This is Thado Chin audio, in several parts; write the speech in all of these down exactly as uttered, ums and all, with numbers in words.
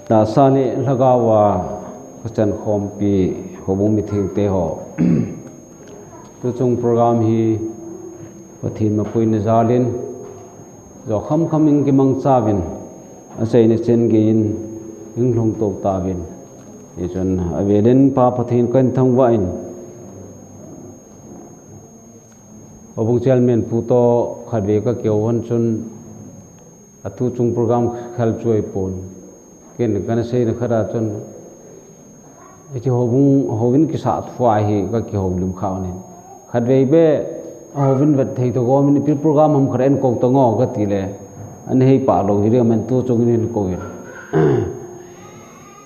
Tahsa le lhagao a kachan khompi houbung mithengte ho. Tuchung program hi Pathen mapuina jalin, jo khamkham in kimangcha uvin, achaina chen geiyin hung lhung to tauvin. Hichun avelin Pa Pathen kahin thangvah in, houbung chairman pu toh khatvei kakihou hon chun, atuchung program khel chu ahipon. Ken kana seina khat a chun, hiche houbung, houbung kisah thua hi kakihoulim kha uve. Khatvei beh, houbung vet thei toh gomin ipi program ham khat enkol tango kati le, anhei pah lou hi ding aman tuchung in eikou in.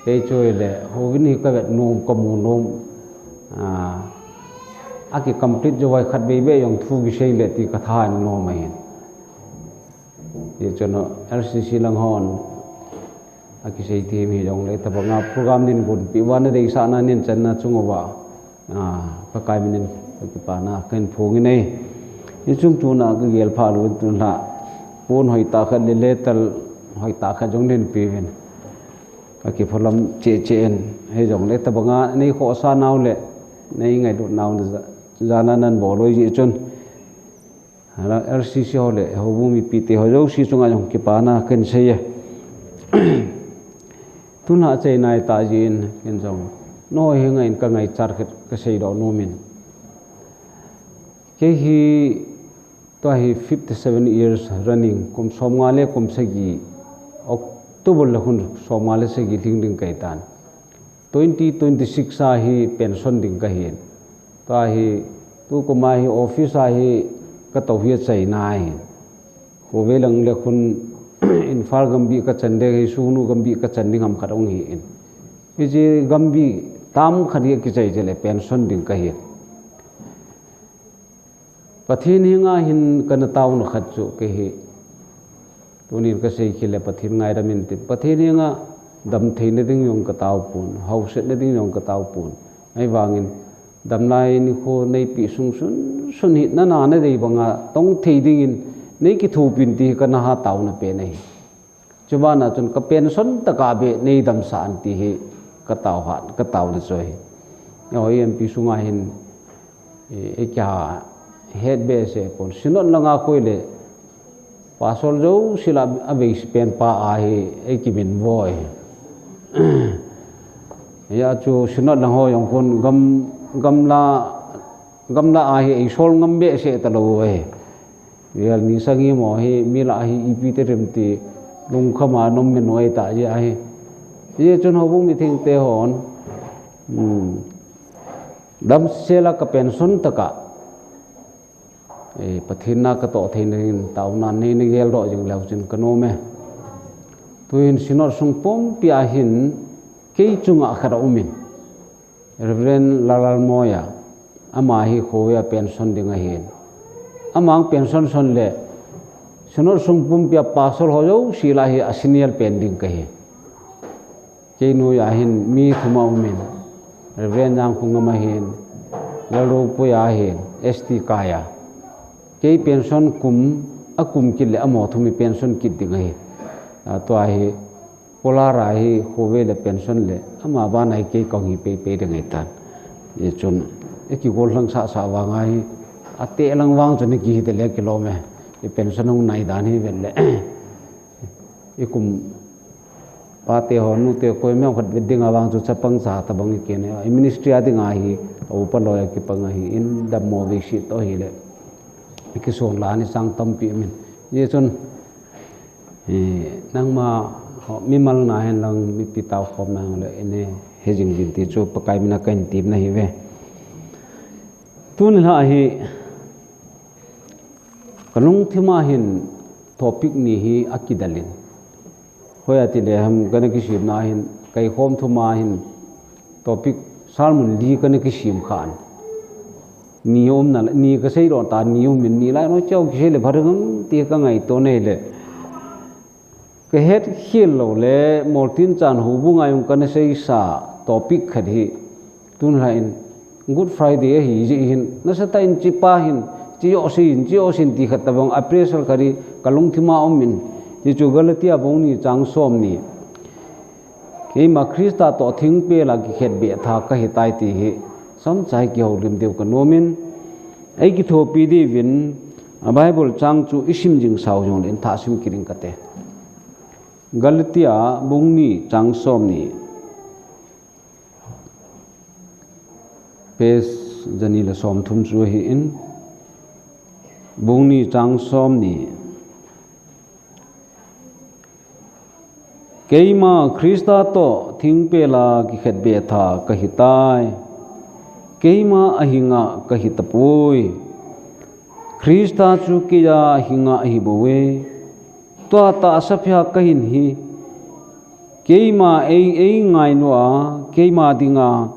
Kei chu ahile, houbung hi kavet nom, kamu nom, a, aki complete jou vai khatvei beh jong thu kisei le ti kathanom ahin. Hichun L C C lang hon akisei thim hijongle, tabanga program nin gonpi uva nadeisahna nin channa chung uva, a, Pakai minin kakipana kahin phong in ahi. Hichun tuna kagel pha lou in tunla pon hoitah khat le letter hoitah khat jong nin peuvin. Kakiphalam cheh cheh in, hijongle tabanga nei khohsah nau le nei ngailut nau na ja-, jana nan bol u ahi jeh chun, L C C ho le houbung mipite ho jouse chunga jong kipana kahin sei e. Tunla achaina ahitah jeh in, ken jong nangho henga in kangaichat khat kasei doh nomin. Kei hi, tua hi fifty seven years running, kum somnga le kum sagi, October lha khun somnga le sagi lhing ding kahitan. Twenty twenty-six a hi pension ding kahin. Tua hi, tukum a hi office a hi katou hi achaina ahin. Khove lang le khun Imphal gambih kachan ding hi, Sugnu gambih kachan ding ham khat ahung hi in. Hiche gambih tam khat hi akichai chele pension ding kahin. Pathen henga hin kana taona khat chu kei hi. Tunin kasei khel le Pathen ngaidam in tin. Pathen henga damtheina ding jong katao pon, hausetna ding jong katao pon. Ahivangin damlai nikho neipeh sung sun sun hi nana nadei banga tong thei dingin neikithopi in ti hi kana ha taona pen ahi. Chubana chun ka pension tokah beh neidamsah in ti hi katao hat, kataona chu ahi. Eiho M P sunga hin, eh, eikihet behseh pon. Synod langa koi le pastor jouse lah a veise pen pa ahi, eikiminvo e. Hijeh chun Synod lang ho jong khun gam, gamla, gamla a hi eisol ngam behseh talou e. Vel ni sang hi mo hi, mi lah hi ipi ti dem ti, lungkham a nom min noi ta jeh ahi. Hijeh chun houbung mithengte hon, hmm, damsel a ka pension tokah, eh, Pathen na katoh theina dingin taona neina geldoh jing leu chun kanom e. Tuhin Synod sung pumpi a hin kei chunga khat aumin. Reverend Lallalmoya, ama hi khove a pension ding ahin. Ama pension son le, Synod sung pumpi a pastor ho jouse lah hi a senior pen ding kahi. Kei noiya hin mi thum aumin, Reverend Jangkhongam ahin, Lalropuia ahin, S T Kaia. Kei pension kum, akum kit le amaho thum hi pension kit ding ahi. A, tua hi, Polara hi khove le pension le, ama bana hi kei kahung hi peipei ding ahitan. Hichun, ikigol lhangsah sah vang ahi, ateh lang vang chun ikihi tele kilom e. I pension hung nai dan hi vet le. Ikum pate ho, nute ho, koima khat vet ding a vang chu chapang cha tabang ikin e. I ministry a ding ahi, a upa loi a kipang ahin, dammo veise toh hile. Ikison la ni chang tampi min. Hichun, Eh, nangma ho, mimal na hen lang, mipi taokhom na hen lang, ine, hejing din ti chu Pakai mina kahin temna ahiuve. Tuni lha hi, kalungthim a hin topic ni hi akidel in. Hoiya tile ham kana kisemna hin, kaikhom thum a hin, topic sermon li kana kisem khan. Ni umna, ni kasei lou ta, ni um in ni lai no chau kisei le pha ding ham ti kangaito nei le. Kahet khel lou le, Moltin chan houbung a jong kana seisa topic khat hi. Tun lha in Good Friday ahi jeh hin. Nasatah in hichepa hin, hiche joh sei in, hiche joh sei in ti khat tabang appraisal khat hi kalungthim a um in. Hichu Galatia bung ni chang som ni. Keima Krista toh thingpel a kikhetbeh tha kahitai ti hi, samchai kihoulim diu kanom in, ei kithopi diuvin, a Bible chang chu isim jing sau jongleh in thah sim kit ing kate. Galatia bung ni chang som ni. Page jani le som thum chu ahi in. Bung ni chang som ni. Keima Krista toh thingpel a kikhetbeh tha kahitai. Keima ahinga kahitapoi. Krista chu keija ahinga ahibouve. Tua tahsa phia kahin hi. Keima ei, ei ngailua, keima dinga,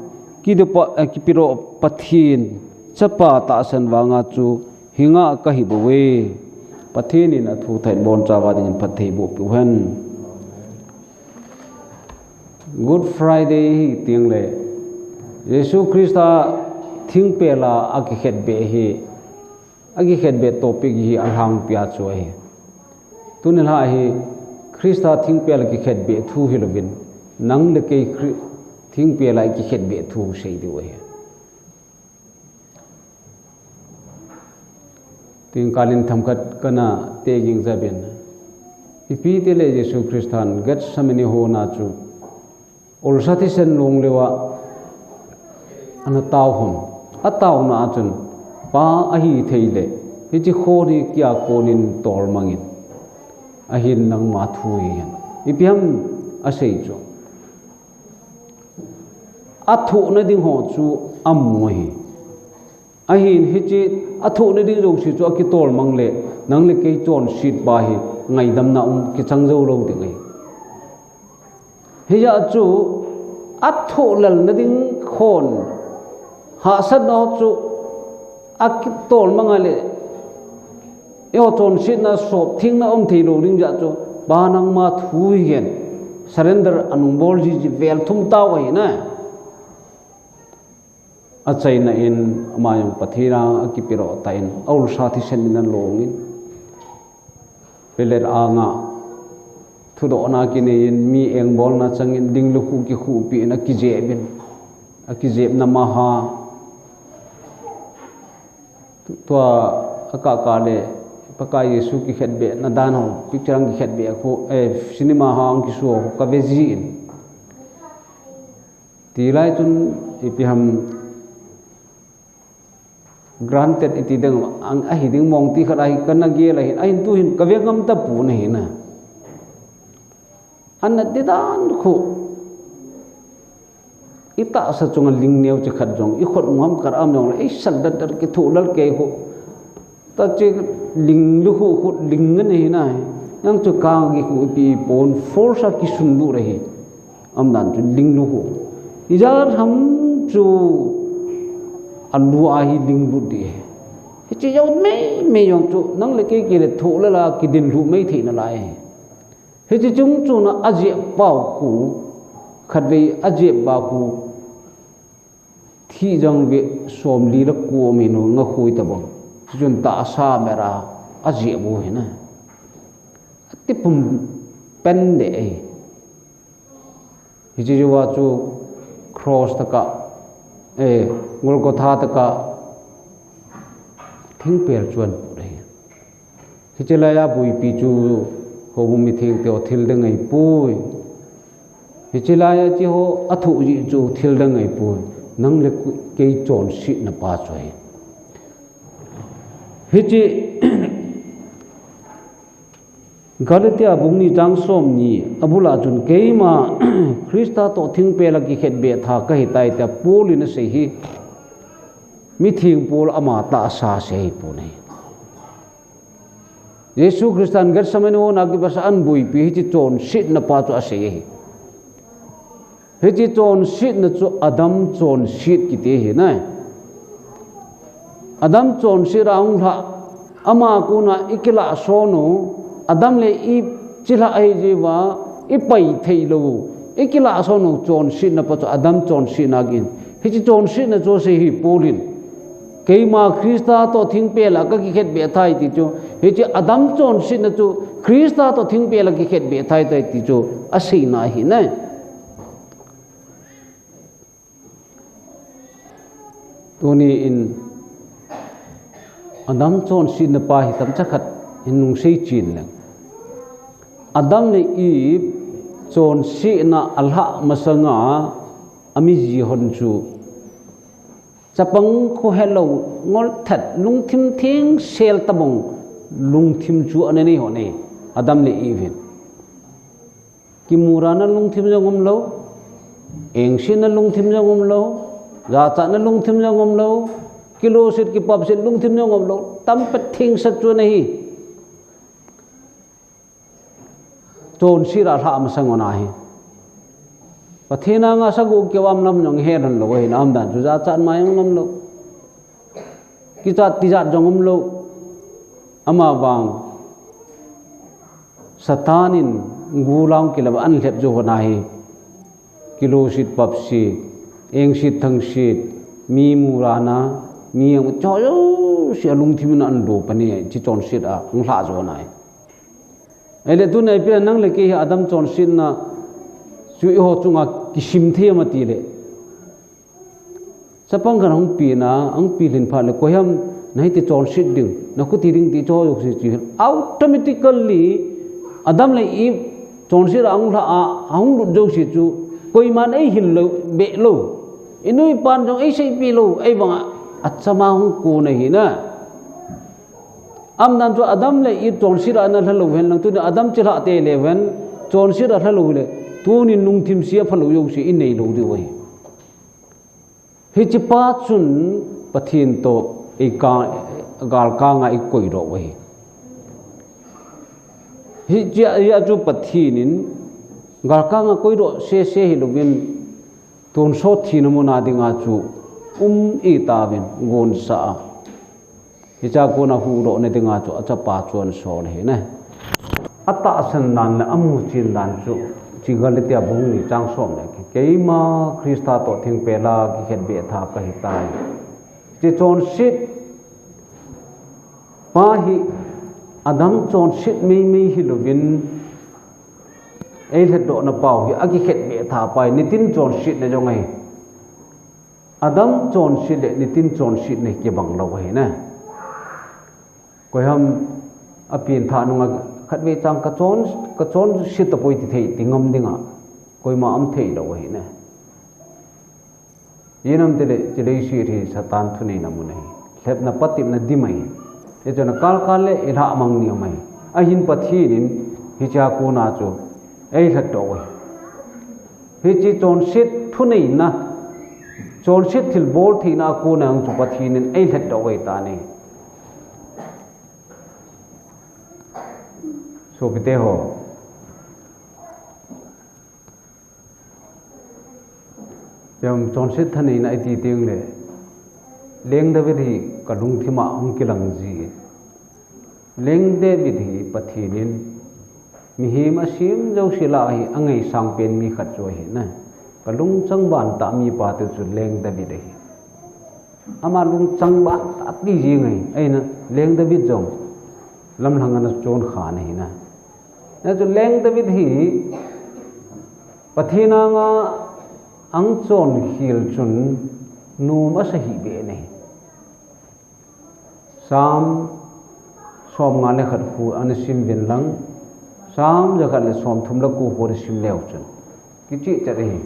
kidopa, eh, kipedoh Pathen, Chapa tahsan vanga chu hinga kahibouve. Pathen in athu thah in bonchauva dingin phatthei boh peh uhen. Good Friday hi teng le, Jesu Krista thingpel a akikhetbeh hi, akikhetbeh topic hi alhangpia chu ahi. Tuni lha hi Krista thingpel a kikhetbeh thu hilouvin, nang le kei Khri-, thingpel a kikhetbeh thu sei diu ahi. Tin kalin themkhat kana teging jabin. Ipi tile Jesu Kristan Gethsemane hon a chu ulsa thisen long leuva ana tao hon. Ataona a chun, Pa ahithei le, hiche khon hi keia konin tolmang in. Ahin nangma thu hihen. Ipi ham asei chu. Athohna ding ho chu amu ahi. Ahin hiche athohna ding jouse chu akitolmang le, nang le kei chonset pa hi ngaidamna um kichang jou lou ding ahi. Hijeh chun athoh lelna ding khon hahsatna ho chu akitolmang a le, eiho chonsetna sop thengna um thei lou ding jeh chun, Pa nangma thu hihen, surrender anung bol jiji vel thum tao ahi na. Achaina in ama jong Pathen a akipedoh tan, aulsa thisen in along in. Pilat anga thudohna kinei in, mi engbolna chang in, ling lukhuh kikhuhpi in akijep in, akijepna maha. Tua akah kah le, Pakai Jesu kikhetbehna dan ho, picture ang kikhetbeh khu, eh, cinema ho ang kisu ho, kave jin. Tilai chun ipi ham granted iti ding, ang, ahi ding mong ti khat ahi kana gel ahin, ahin tuhin kave ngam tapon ahi na. Ana ti dan khu. Itahsa chunga ling neocha khat jong, ikhut ngam kar am jong, isal dat dat kithoh lal kei khu. Tache ling lukhuh khu ling ngen ahi na. Jang chu kang kikhuh ipi pon force a kisun lut ahi. Aum dan chu ling lukhuh. Ijat ham chu alu ahi ling lut ding. Hiche jou mei mei jong chu nang le kei kile thoh lala kidin lhu mei thei nalai. Hiche chung chun ajep pau khu, khatvei ajep ba khu, thi jang ve somli le ko min u nga khui tabang. Chuchun tahsa mera ajep u hi na. Ati pum pen de ei. Hiche jouva chu cross tah a, eh, Golgotha tah a thingpel chu ahin put ahi. Hiche laiya buipi chu houbung mitheng teho thil ding ahipoi. Hiche laiya hiche ho athoh jeh chu thil ding ahipoi. Nang le kei chonsetna pa chu ahi. Hiche Galatia bung ni chang som ni abul a chun keima Krista toh thingpel a kikhetbeh tha kahitai tia Paul in asei hi mitheng Paul ama tahsa asei pon ahi. Jesu Kristan Gethsemane hon a kipat'a abuipi hiche chonsetna pa chu asei ahi. Hiche chonsetna chu Adam chonset kiti ahi na. Adam chonset a hung lha, ama kona ikilah son u, Adam le Eve chilhah ahi jeh uva, ipai thei lou u, ikilah son u chonsetna pa chu Adam chonsetna ahin. Hiche chonsetna chu asei hi Paul in. Keima Krista toh thingpel a kakikhetbeh thai ti chu, hiche Adam chonsetna chu Krista toh thingpel a kikhetbeh thai tai ti chu aseina ahi na. Tuni in Adam chonsetna pa hi tamcha khat hin nung sei chen leng. Adam le Eve chonsetna alhah masanga amiji hon chu chapang khohelou, ngolthat, lungthim thengsel tabang lungthim chu ana nei hon e, Adam le Eve hin. Kimurana lungthim jong umlou, engsetna lungthim jong umlou, jachatna lungthim jong umlou, kiloset kipapset lungthim jong umlou, tampi thengsel chu ana hi. Chonset alhah masang uva hi Pathen anga sagoh keu umlam jong he lhon lou ahi, aumdan chu jachat mai jong umlou. Kichat tijat jong umlou. Amavang Satan in gulang kilam a ana lhep jou hon ahi. Kiloset papset, engset thangset, mi murana, mi engset jouse alungthim in ana do pan e, hiche chonset a ahung lhah jou hon ahi. Ahile tuni a ipi nang le kei hi Adam chonsetna chu eiho chunga kisim thei em ati le. Chapang khat ahung pen a, ahung pilhin phat le, koiham nahi ti chonset ding, nakhuti ding ti chu hoijouse chu hin. Automatically, Adam le Eve chonset a ahung lhah a, ahung lut jouse chu, koiman eihil lou, beh lou. Inu ipan jong eiseipeh lou, ahivanga, achama hung kon ahi na. Aumdan chu Adam le Eve chonset a ana lha lou hen lang, tuni Adam chilhah te le hen, chonset a lha lou le, tuni lungthim se aphalou jouse inei lou diu ahi. Hiche pa chun Pathen toh eika, galkanga eikoidoh u ahi. Hiche, hia chu Pathen in galkanga koidoh sese hilouvin, tonsot thina muna dinga chu um itauvin, gonsah a. Hichea kona huhdohna dinga chu achapa chu ana sol ahi ne. Atahsan dan le amuchen dan chu, hiche Galatia bung ni chang som le, keima Christa toh thingpel a kikhetbeh tha kahitai. Hiche chonset pa hi Adam chonset meimei hilouvin, eilhatdohna pau hi akikhetbeh tha pa hi, nitin chonsetna jong ahi. Adam chonset le nitin chonsetna hi kibang lou ahi ne. Koiham apen thah nunga khatvei chang kachon, kachonset tapoi ti thei, ti ngam dinga koima um thei lou ahi ne. Ijeh inem itile, hiche leiset hi Satan thuneina mun ahi. Lhepna patepna dim ahi. Hichun akalkal le ilhah mang ni um ahi. Ahin Pathen in hichea kona chu eilhatdoh u ahi. Hiche chonset thuneina, chonset thilbol theina a kona jong chu Pathen in eilhatdoh u ahitai. Sopite ho, chonset thuneina iti teng le, Leng David hi kalungthim a hung kilang ji. Leng David hi Pathen in mihem asem jouse lah a hi angaisang pen mi khat chu ahi na. Kalungchang ban tah mipa te chu Leng David ahi. Ama lungchang ban tah ti jeng ahi. Ahin Leng David jong lamlhang ana chon kha ahi na. Hijeh chun Leng David hi Pathen anga ahung chon khel chun nom asa hih beh ahi. Psalm som nga le khat khu ana sim uvin lang, Psalm jakhat le som thum le ko khu ana sim leu chun, kicheh chet ahi.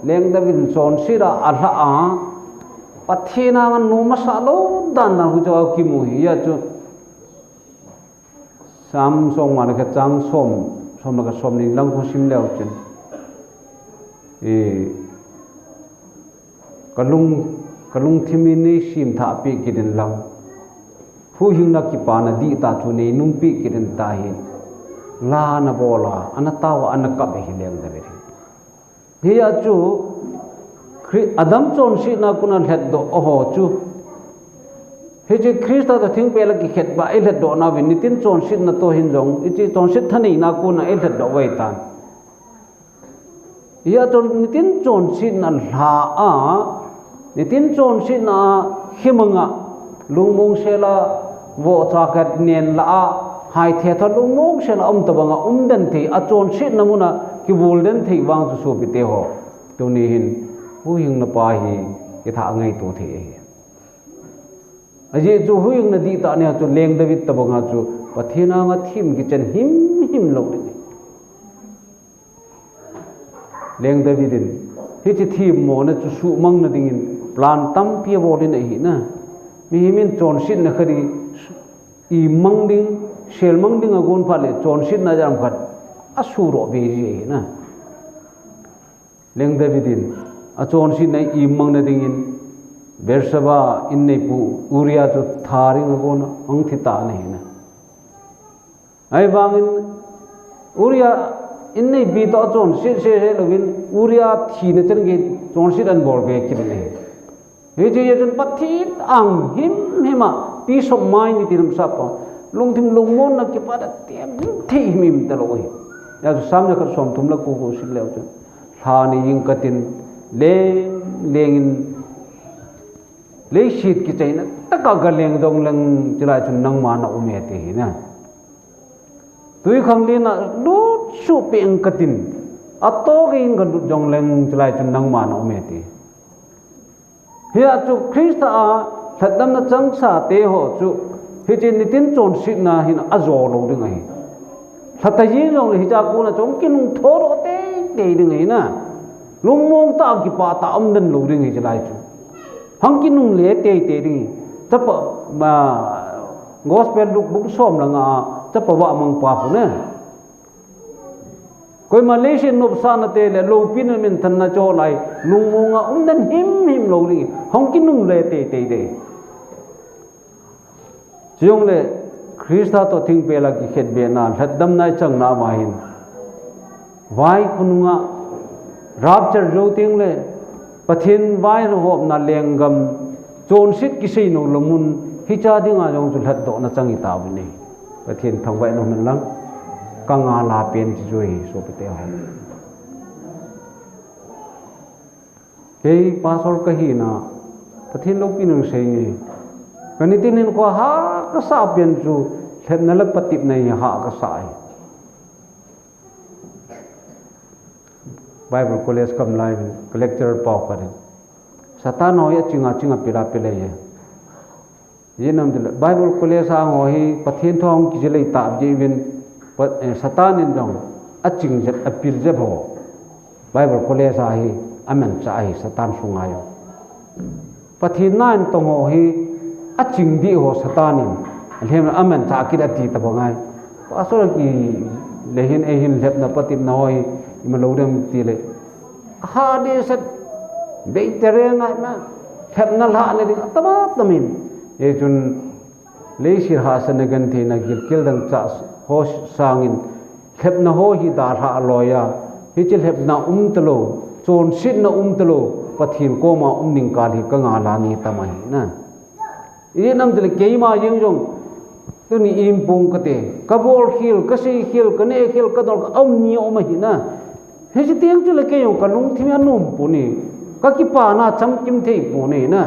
Leng David in chonset a alhah a, Pathen anga nom asah lou dan dan khu chu akimu ahi. Hijeh chun Psalm som nga le khat chang som, som le khat som ni lang khu sim leu chun, e, kalung, kalungthim in nei semthah peh kit in lang, huhhingna kipana dihtah chu nei nung peh kit in tia hi la ana bol a, ana tao a, ana kap ahi Leng David hi. Hijeh chun Chri-, Adam chonsetna a kona lhatdoh ho chu, hiche Christa toh thingpel a kikhetbeh a eilhatdoh nauvin, nitin chonsetna toh hin jong, hiche chonset thuneina a kona eilhatdoh u ahitan. Hijeh chun nitin chonsetna lha a, nitin chonsetna a himanga, lungmong sel a, vohcha khat nen lah a, haithe tha lungmong sel a um tobang a um den thei, achonsetna mun a kibol den thei vang chu sopite ho, tuni hin huhhingna pa hi kitha ngaito thei ahi. Ajeh chu huhhingna dihtah nia chu Leng David tabanga chu Pathen anga thim kichen himhim lou ding. Leng David in hiche themmona chu suhmang nadingin plan tampi abol in ahi na. Mihem in chonsetna khat hi imang ding, selmang ding agon phat le chonsetna jam khat asuhdoh be ji ahi na. Leng David in achonsetna imang nadingin Bathsheba inneipu Uriah chu tha ding agon a ahung thi tan ahi na. Ahivangin Uriah inneipi toh achonset sese louvin Uriah thina chan gei chonset ahin bol be kit in ahi. Hiche jeh chun Pathen ang himhim a peace of mind iti nam sap a, lungthim lungmonna kipah a tem thei himhim talou ahi. Hijeh chun Sam jakhat somthum le ko ko sim leu chun, lha nei jing katin, leng lengin leiset kichaina tah a kaleng jongleng chulai chun nangma na um e ti ahi na. Twikhanglen a lut suh peh ing katin, atoh gei in kalut jongleng chulai chun nangma na um e ti. Hijeh chun Christa a lhatdamna changsate ho chu hiche nitin chonsetna hin ajo lou ding ahi. Lha ta jeng jongle hiche a kona chu hung kinung thodoh teitei ding ahi na. Lungmong tah a kipah tah a um den lou ding ahi chulai chu. Hung kinungle teitei ding ahi. Chapa, ma, Gospel Luke bung som le nga a chapa vahmang pa khu na. Koima leiset nopsahna te le loupina minthanna chu lai lungmong a um den himhim lou ding ahi. Hung kinungle teitei ding ahi. Chujongle Christa toh thingpel a kikhetbehna, lhatdamna ichanna uva hin, vai khonunga rapture jou tengle Pathen vaihopna lenggam, chonset kisei nom lou mun, hiche dinga jong chu lhatdohna chang itauvin ahi. Pathen thangvah in umhen lang, kangah a pen chu ahi, sopite ho. Kei pastor kahina, Pathen loupina sei nge. Kanitin hinkhoa hah kasah pen chu, lhepna le patepna hi hah kasah e. Bible College kam lai in, ka lecturer pau khat in, Satan ho hi aching aching a pila pila e. Ijeh inem itile, Bible College a ho hi Pathen thu hung kijil lei tah jeh uvin, pa-, eh, Satan in jong aching jep, apil jep ho. Bible College a hi amanchah ahi Satan sunga jong. Pathen na in tong ho hi aching deh ho Satan in, alhem amanchah kit ati tabang ahi. Pastor kile hin eihin lhepna patepna ho hi ima lou dem tile. Hah dehset, beite rengai ma, lhepna lhahna ding atam atam in. Hichun, leiset hahsatna gentheina gilkel dangchah ho sangin, lhepna ho hi dalhah loi a, hiche lhepna um talou, chonsetna um talou, Pathen koma um ding kal hi kangah a nge tam ahi na. Ijeh inem itile keima jeng jong, tuni impong kate, kabol khel, kasei khel, kaneh khel, kadol khel, aum ni aum ahi na. Hiche teng chule kei jong kalungthim anom pon e, kakipana chamkim thei pon e na.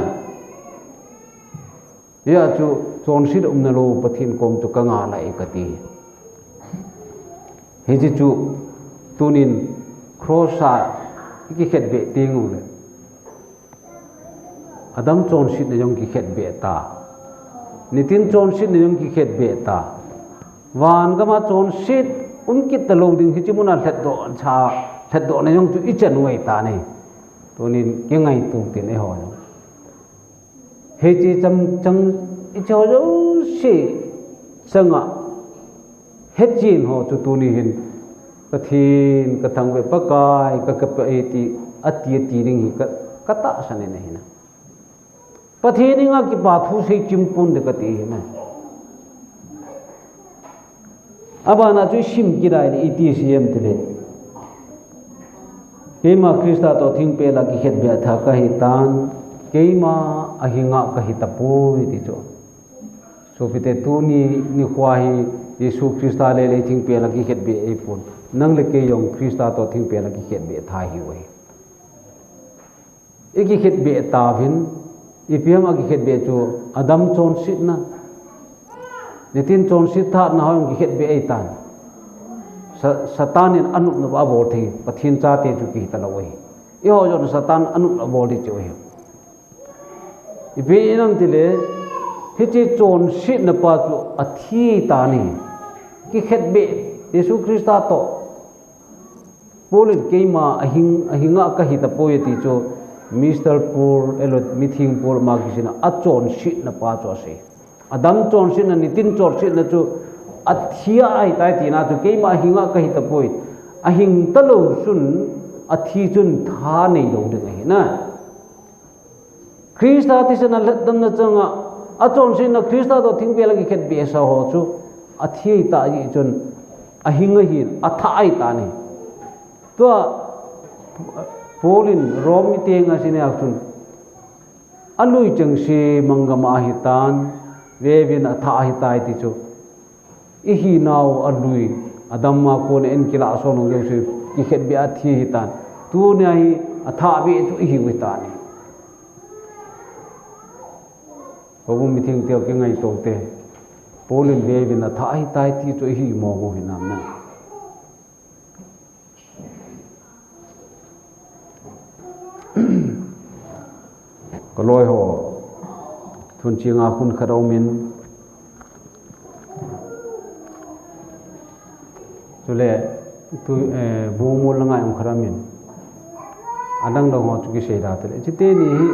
Hijeh chun chonset umna lou Pathen kom chu kangah lai kati. Hiche chu tunin cross a ikikhetbeh teng uleh, Adam chonsetna jong kikhetbeh ta. Nitin chonsetna jong kikhetbeh ta. Van gama chonset um kit talou ding hiche muna lhatdoh cha, lhatdohna jong chu ichan u ahitan ahi. Tunin kingaito tin eiho jong. Hiche chang, chang, hiche ho jouse changa hechen ho chu tuni hin Pathen kathangvah e Pakai, kakipah e ti, ati, ati ding hi ka, katahsan in ahi na. Pathen henga kipa thu sei chim pon ding kati ahi na. Abana chu isim kit a ahile iti sei em itile, keima Christa toh thingpel a kikhetbeh tha kahitan, keima ahinga kahi tapoi ti chu. Sopite, tuni nikho hi Jesu Christa le lei thingpel a kikhetbeh eipon. Nang le kei jong Christa toh thingpel a kikhetbeh tha ihiuve. Ikikhetbeh tauvin, ipi ham a kikhetbeh chu Adam chonsetna. Nitin chonset thahatna ho jong kikhetbeh ahitan. Sa-, Satan in anop nop a abol thei, Pathen chate chu kihi talou ahi. Eiho jong Satan anop nop a abol ding chu ahi. Ipi inem itile, Hiche chonsetna pa chu athi tan ahi. Kikhetbeh, Jesu Christa toh Paul in keima ahing, ahinga kahi tapoi ati chu, Mister Paul, ahilou le mitheng Paul ama kisei a, achonsetna pa chu asei. Adam chonsetna, nitin chonsetna chu athi ahitai tina chu keima ahinga kahi tapoi. Ahing talou chun athi chun tha neilou ding ahi na. Christa thisan a lhatdamna chang a, achonsetna Christa toh thingpel a kikhetbeh sa ho chu athi ahitai chun ahing ahin, atha ahitan ahi. Tua Paul in Rome mite nga asei na a chun, alui chengse manggam a ahitan, veuvin atha ahitai ti chu. Ihinau alui, Adam a kon a eikilah son u jouse, kikhetbeh a thi ahitan. Tunia hi atha beh chu ihiu ahitan ahi. Houbung mitheng teu kingaito te. Paul in veuvin atha ahitai ti chu ihi mong u hinam na. Kaloi ho, thun chinga hun khat aumin. Chule, tu, eh, bu mu la ngai um khat aumin. Adang dang ho chu kisei da tele. Chite ni hi,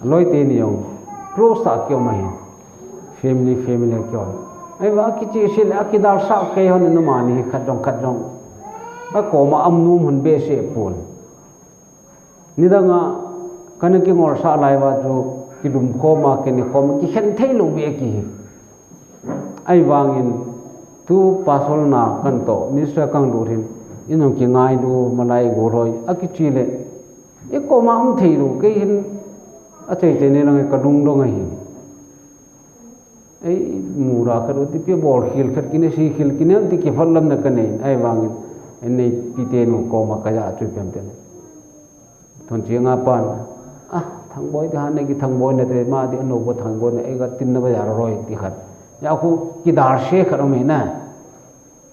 Aloi teni jong, close a kium ahin. Family, family a kium. Ahivang kichih sel, akidalsah kei hon in umani hi khat jong, khat jong. Akoma um nom hon behseh pon. Nidang a, kana kingolsah lai uva chu, kilum khom a, kine khom a, kikhen thei lou beh kihi. Ahivangin, tu pastor na kana toh, minister kana lut hin, in jong kingailu, malai golhoi, akichih le, ikoma um thei lou, kei hin achai chai nei lang ka lungdong ahi. Ei, mura khat u ti pe bol khel khat kine, sei khel kine, ti kiphal lamna kanei, ahivangin, neipi tenu koma kaja chu pem tene. Thon chinga pan, ah, Thangboi ti han nei ki Thangboi na te, ma ti ano bo Thangboi na, ei ka tin na ba ya roi ti khat. Ya khu kidalse khat um e na.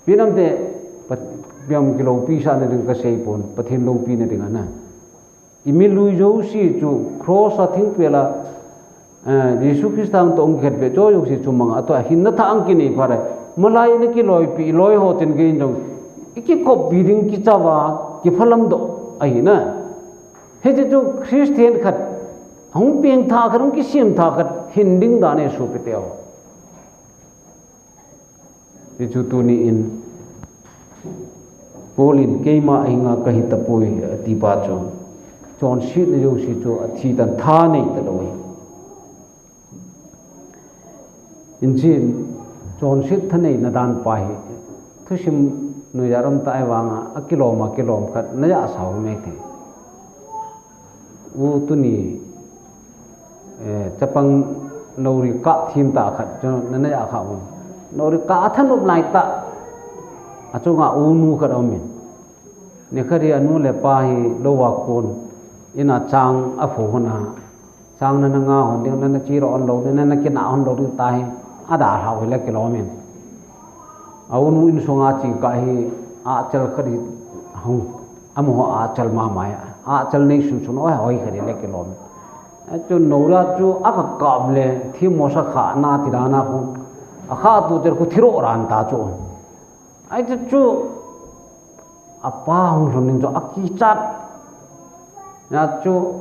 Pi nam te, pa, piam kiloupi sah na ding kasei pon, Pathen loupina ding ana. I milui jouse chu cross a thingpel a, eh, Jesu Christa toh hung kikhetbeh chu jouse chu mang a toh hinna thah a kinei phat a. Malai na kiloipi, loi ho ten kei jong. I kikoppi ding kicha uva, kiphalam doh ahi na. Hiche chu Christian khat, hung peng thah khat, hung kisem thah khat, hin ding dan e sopi teho. Ti chu tuni in, Paul in keima ahinga kahi tapoi, ati pa chu. Chonsetna jouse chu athi tan tha nei talou ahi. Inchen, chonset tha neina dan pa hi. Thusim noiya ram ta ahivanga, akilom a, kilom khat, na ja sao mai the. U tuni, eh, chapang nori kap thim tah khat chu na, na ja kha u. Nori kap a thanop lai tah. Achunga u nu khat aum in. Nikhat hi anu le apa hi lou a kon in a chang apho hon a. Chang nana nga hon ding, nana chi ro hon lou ding, nana kina hon lou ding tahi. Ada hao hi le kilom in. A u nu insunga chingkah hi achal khat hi hung. Amaho achal mama a, achal nei sunsun, oi, hoi khat le kilom. Achu nora chu akakap le, thim mosa kha na ti dana khu. Akha tu ter khu thiro ran ta chu. Ai chu chu, apa hung lhun ding chu akichat. Na chu,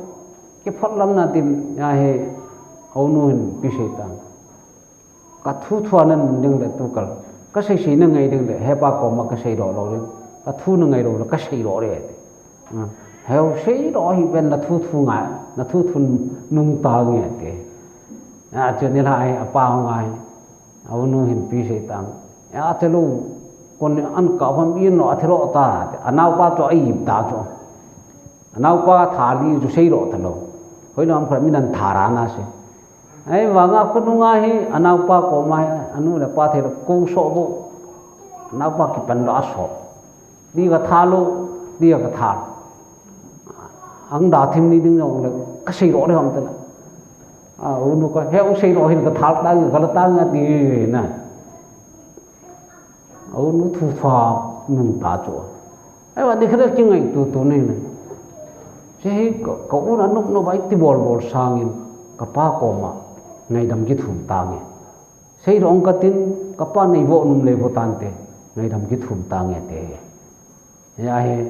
kiphot lam na tin, ya he, a u nu hin pi sei tan. Ka thu thua na nun ding le tukal. Ka sei sei na ngai ding le, hepa koma ka sei doh lou ding. Ka thu na ngai lou le, ka sei doh le. Heu sei doh hi pen na thu thu ngai, na thu thu nung ta nge te. A chu ni lai, apa hung ngai. A u nu hin pi sei tan. A te lou, kon an ka hom in lo a thiro ta. A nau pa chu a ip ta chu. A nau pa tha li chu sei doh ta lou. Hoi lam khat mi nan tha ra na se. Ahivanga khonunga hi, a nau pa koma hi, a nu le pa thei lou, ko so bo. A nau pa kipan lou a so. Ni ka tha lou, ni ka tha. Ang da thim ni ding jong le, ka sei lou le ham te la. A, u nu ka, he u sei lou hin ka tha ta, ka la ta nga ti na. A u nu thu thua nung ta chu. Ahivang ni khat kingaito to nei na. Hiche hi ka, ka un a nop nop a iti bol bol sangin, ka pa koma ngaidam kithum tange. Seidoh ong katin, ka pa nei vo num lei vo tante, ngaidam kithum tange te. Hia hi,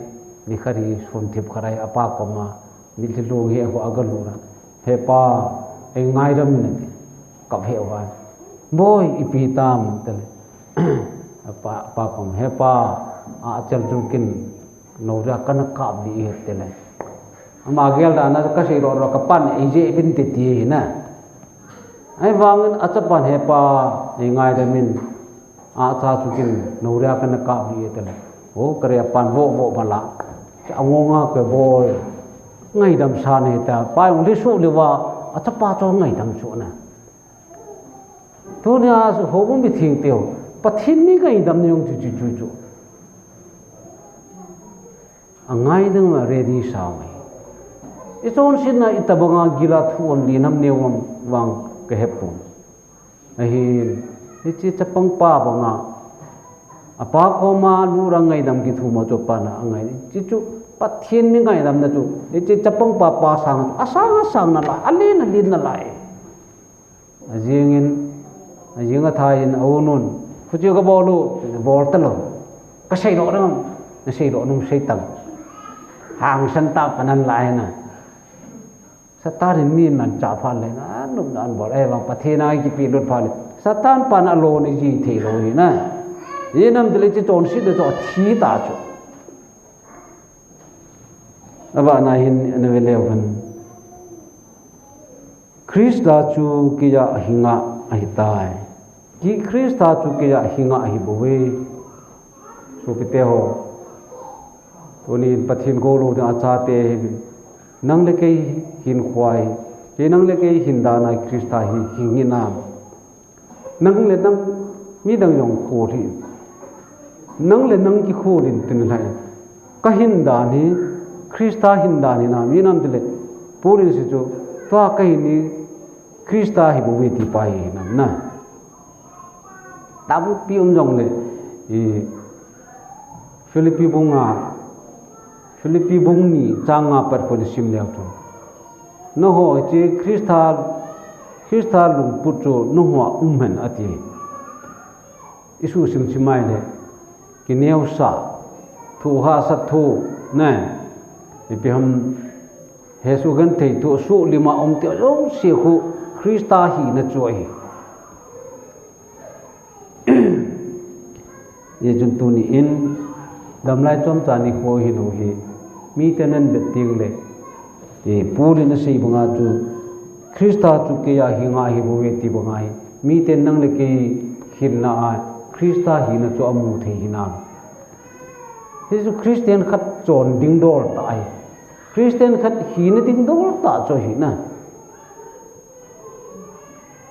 ni khat hi sun thip khat a hi, a pa koma, mitlhi lung hi a ho a ga lut a. "He pa, ei ngaidam in," ati. Kap he uva. "Boi, ipi tam," tile. A pa, a pa koma, "He pa, a chal chu kin, noria kana kap di," he tile. Ama gel dan a ka seidoh doh, ka pan ei jeh uvin te ti hi na. Ahivangin a chapan, "He pa, ei ngaidam in, a cha chu kin, noria kana kap di," tile. O, ka ri a pan vo vo bala. Cha ngonga ke boi. Ngaidam sa ne ta, pa jong lhi suh leuva, a chapa chu ngaidam suh na. Tunia houbung mitheng teu, Pathen mi ngaidam na jong chu chu chu chu. A ngaidam a ready sa mai. I chonsetna itobanga gila thu um, len ham neo ham vang ka hepon. Ahin, hiche chapang pa banga, a pa koma lut a ngaidam kithum a chu a pa na a ngai. Hiche chu Pathen mi ngaidamna chu, hiche chapang pa pa sang, a sang a sang nalai, a len a len nalai. Ajingin, ajing a thain a u nun, "Khuche ka bol u," bol talou. "Ka seidoh nang, na seidoh nung sei tang. Hangsan ta pa nan lai na." Satan in mi manchah phat le na, nop na an bol, ahivang Pathen a kipelut phat le, Satan pan a lo ni ji thei lou hi na. Hinam tile hiche chonsetna chu athi ta chu. Abana hin ana ve leu hen. Christa chu keiya hinga ahitai. Ki Christa chu keiya hinga ahi bouve. Sopite ho. Tunin Pathen gou lou ding a chate hi. Nang le kei hinkho hi. Kei nang le kei hin dan a Christa hi hing hinam. Nang le nang, midang jong khol hih in. Nang le nang kikhol in tin lhai. Ka hin dan hi, Christa hin dan hinam, hinam tile, Paul in asei chu, tua ka hin hi, Christa hi bouve ti pa hi hinam na. Tampi um jongle, i, Philippi bung nga, Philippi bung ni chang nga pat khun sim leu chun. Nangho hiche Christa, Christa lungput chu nangho a um hen ati. I suhsim sim mai le, kineosah, thu hahsat thu, ne, ipi ham, hesoh genthei thu, suhlim a um te, jouse khu Christa hina chu ahi. Hijeh chun tuni in, damlai chomcha nikho hi lou hi, mite nan vet teng le, eh, Paul in asei banga chu, Christa chu keiya hinga ahi bouve ti banga hi, mite nang le kei hinna a, Christa hina chu amu thei hinam. Hichu Christian khat chon ding dol tah ahi. Christian khat hina ding dol tah chu ahi na.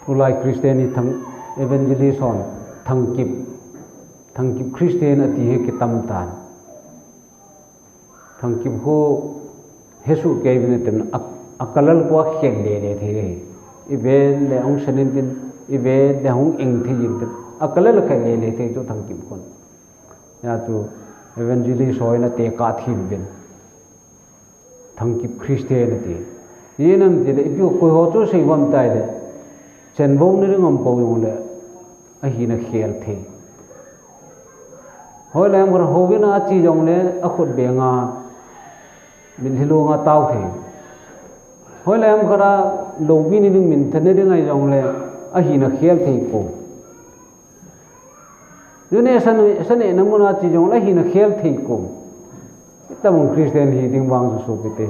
Tulai Christian hi thang, evangelist hon thangkip, thangkip Christian ati hi kitam tan. Thangkip khu hesoh kei uvin tin a, a colour khu akhel le le thei ahi. I vet le hung sen in tin, i vet le hung eng thei in tin. A colour akhel le le thei chu thangkip khun. Hijeh chun evangelist ho in atekah thim uvin. Thangkip Christian ati. Hinam tile, ipi koi ho chu sei uvem tile. Chen bou ni ring um pou jongle, ahina khel thei. Hoilai ham khat a houin a che jongle, akhut beng a, mitlhi long a tao thei. Hoilai ham khat a, loupi ni ding mintha ni ding ahi jongle, ahina khel thei pou. Tuni sa, sanehna mun a che jongle hina khel thei pou. Itobang Christian hi ding vang chu sopite.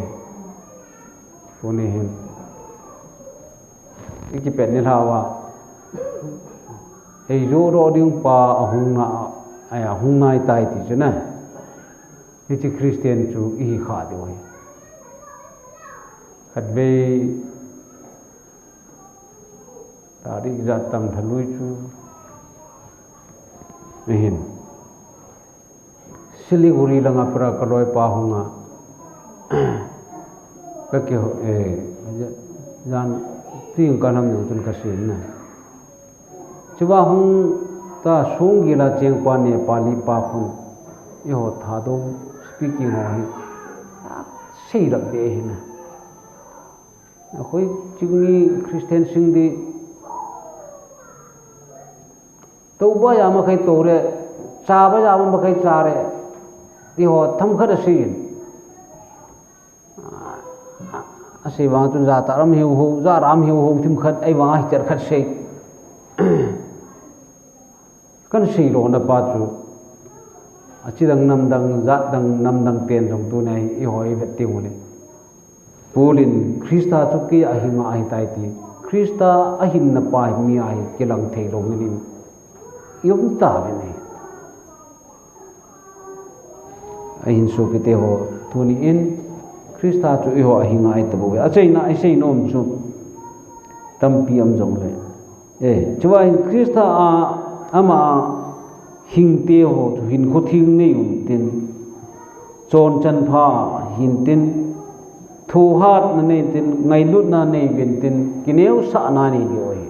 Tuni hin. I kipet ni lhauva. Ei joh doh ding pa ahung na, ai ahung nai tai ti chu na. Hiche Christian chu ihi kha diu ahi. Khatvei Tarik ijat tam lha lui chu. Ahin. Siliguri langa para ka loipa hunga. Ka ki, eh, jan, ting ka nam nung tun ka sin na. Chuva hung ta sung gila cheng pa Nepali pa khun. Eiho Thadou speaking ho hi. Sei lap de hina. Akoi chingni Christian sing di. Tou ba ya ma khai tou le, cha ba ya ma khai cha le. Ti ho tham khat a sei in. A, a sei vang chun ja ta ram hiu ho, ja ram hiu ho thim khat, ei vang a hi cher khat sei. Kan sei lo na pa chu. A chi dang nam dang, jat dang nam dang ten jong tu nei, i hoi vet ti u le. Paul in Krista chu kei a hinga ahi tai ti. Krista a hinna pa hi mi a hi kilang thei lo ngen in. I um ta ve nei. A hin sopite ho, tuni in Krista chu i ho a hinga ahi ta bou ve. A cheina, a sei nom chu tampi um jong le. E, chua hin Krista a, ama a hingte ho chu hinkho theng nei un tin, chonchan pha hin tin, thohhatna nei tin, ngailutna nei uvin tin, kineosahna nei diu ahi.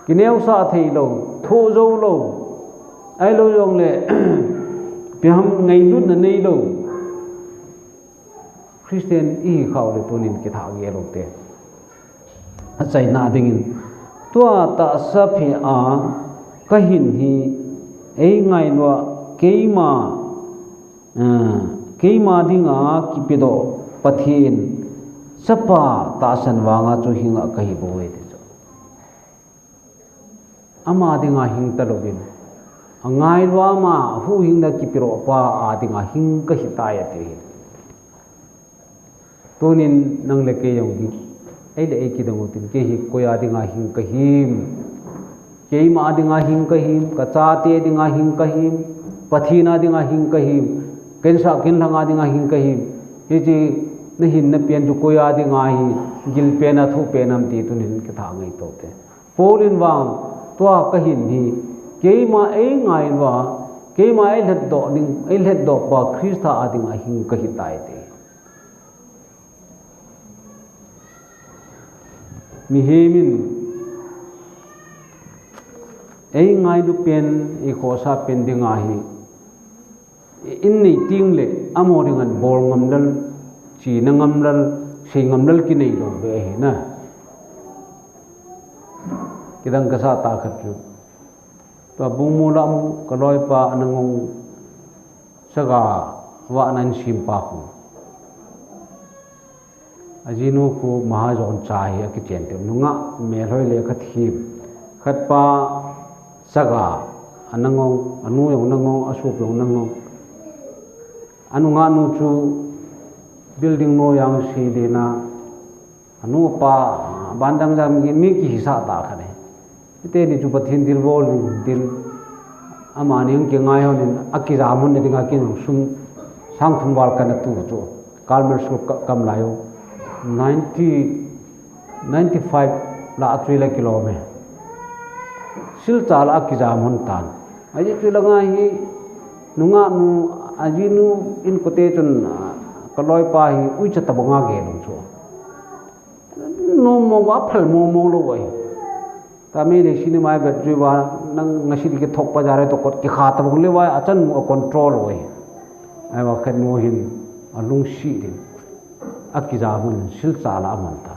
Kineosah thei lo, thoh jou lo, ahilou jong le, ipi ham ngailutna nei lo. Christian i hi khau le tunin kitha gel u te. A cheina dingin. Tua tahsa phe a ka hin hi ei ngailua keima, ah, keima dinga kipedoh Pathen Chapa tahsan vanga chu hinga ka hi bou e ti chu. Ama dinga hing ta louvin. A ngailua ama huhhingna kipedoh pa a dinga hing ka hi tai ati hi. Tunin nang le kei jong hi. Ei le ei kidong u tin kei hi koi a dinga hing ka him. Keima a dinga hing ka him, ka chate dinga hing ka him, Pathen a dinga hing ka him, ken sah ken lhang a dinga hing ka him. Hiche na hinna pen chu koi a dinga hi gil pen a thu pen am ti tunin kitha ngai to te. Paul in vang, tua ka hin hi, keima ei ngailua, keima ei lhetdoh ding, ei lhetdoh pa Krista a dinga hing ka hi tai te. Mihem in ei ngailu pen, ei khohsah pen dinga hi, in nei teng le, amaho dinga bol ngam lel, chena ngam lel, sei ngam lel kinei lou ve ahi na. Kidang ka sah tah khat chu. Tua Bungmulam ka loipa ana ngong Saga vahna in simpa khu. Ajinu khu Mahajon cha hi akichen te. Nungah melhoi le khat hi. Khat pa Saga ana ngong, anu jong ana ngong, asup jong ana ngong. Anungah nu chu building noiya sei ding a, anu apa, bandang jam mi kihisah tah khat e. Hiti ni chu Pathen thilbol ding, amani kingai hon in, akijam hon ding a kin sum sang thum val kana tu chu. Carmel School ka, kam lai u. Ninety, ninety-five la a chu la kilom e. Silchar la akijam hon tan. Ajeh chu la ngai hi, nungah nu, ajinu in kote chun, ah, ka loipa hi, uicha tabang a gel u chu. Nom mong uva phal mong mong lou uve. Tami le cinema vet jui uva, nang ngasi kithok pa jare to kot kikha tabang le uva, achan mu a control uve. Ahivang khat nu hin, alungset ding. Akijam hon, Silchar la aman ta.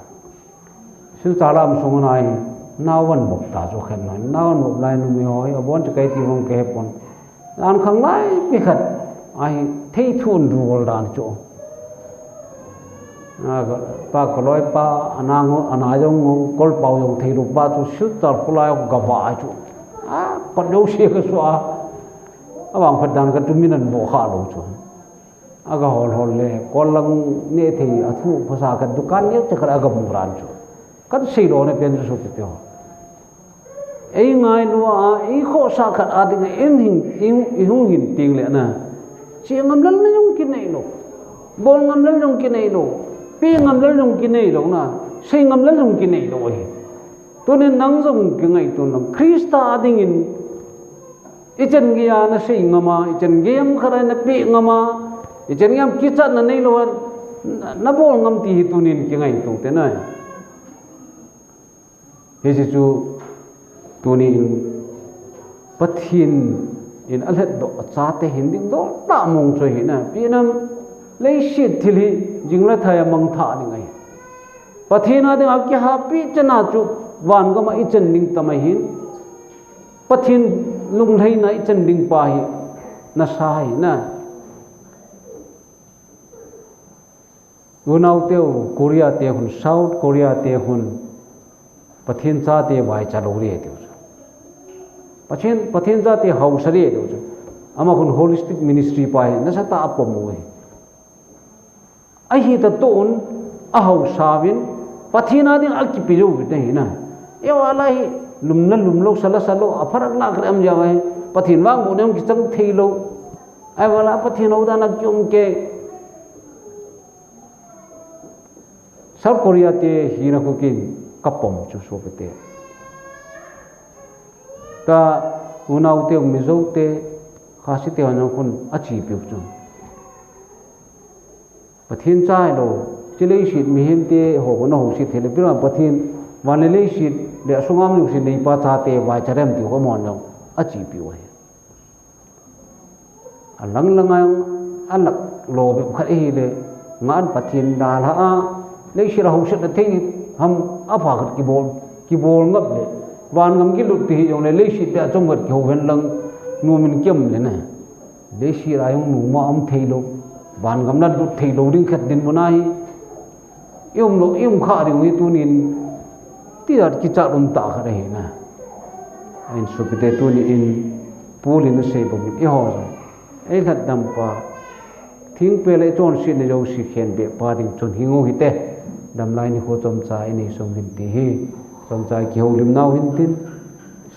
Silchar la aum sung a hin, naovan bop ta chu khat nu. Naovan bop lai numei ho hi, abon chu kei ti mong kahe pon. Jan khang lai pi khat, ahi, thei thun rul dan chu. A, ka, pa ka loipa, ana ngong, ana jong ngong, kol pau jong thei lu pa chu Silchar khulai gava chu. A, pat lou se ka sua. Avang phat dan ka tumin an bo kha lou chu. Aga hol hol le, kol lang ne thei, athu phasa ka dukan ne che khat aga bu ran chu. Kan sei lo na pen chu su te ho. Ei ngailua, ei khohsah khat a ding, ei hin, ei, ei hung hin teng le na. Che ngam lel na jong kinei lou. Bol ngam lel jong kinei lou. Pe ngam lel jong kinei lou na. Sei ngam lel jong kinei lou ahi. Tunin nang jong kingaito nang. Krista a dingin. Ichan gei a na sei ngam a, ichan gei ham khat a na pe ngam a, ichan gei ham kichatna nei lou a, na, na bol ngam ti hi tunin kingaito te nai. Hiche chu tunin Pathen in alhetdoh a chate hin dingdol tah mong chu ahi na. Ipi ham Leiset thil hi jing le thai a mangthah ding ahi. Pathen a dinga kihapi chan a chu vangam a i chan ding tam ahin. Pathen lunglhaina i chan ding pa hi nasa ahi na. Unaute u Korea te hun, South Korea te hun, Pathen chate vaicha lou re tiu chu. Pathen, Pathen chate hausa re tiu chu. Ama hun holistic ministry pa hi nasatah a pom u hi. Ahi ta to un a hausa vin Pathen a ding a kipe jou vin ahi na. Eiho a la hi lum la lum lou, sa la sa lou, a pharak la kre am ja vai. Pathen vang bu nem kichang thei lou. Ahivang la Pathen hou dan a kium ke. South Korea te hina khu kin ka pom chu sopite. Ka unaute Mizo te Khasi te hon khun a chepiu chu. Pathen cha hilou, chi leiset mihem te ho ko na houset thei le pira Pathen van le leiset le asung a um jousen neipa chate vaicha rem tiu ko mon lou a chepiu ahi. A lang lang a, a lak lo be khat ahi le, ngan Pathen dalha a, leiset a houset na thei ham a pha khat kibol, kibol ngap le, vangam kilut ti hi jong le, leiset te a chom khat kihou hen lang, nu min kiam le na. Leiset a jong nu ma um thei lou, vangam na lut thei lou ding khat dinmun ahi. I um lou, i um kha ding hi tunin, ti dat kichat um ta khat ahi na. Ahin sopite tunin, Paul in asei bangin eiho jong. Ei lhatdam pa, thingpel a i chonsetna jouse khenbeh pa ding chun hing u hite, damlai nikho chomcha i nei sung hin ti hi, chomcha kihoulim nau hin tin,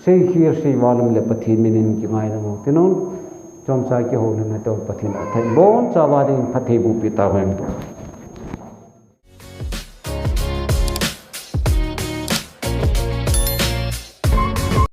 seikhel seival um le Pathen min in kingaidam u tin un, chomcha kihoulimna te Pathen a thei boncha va ding phatthei boh peh tauhen.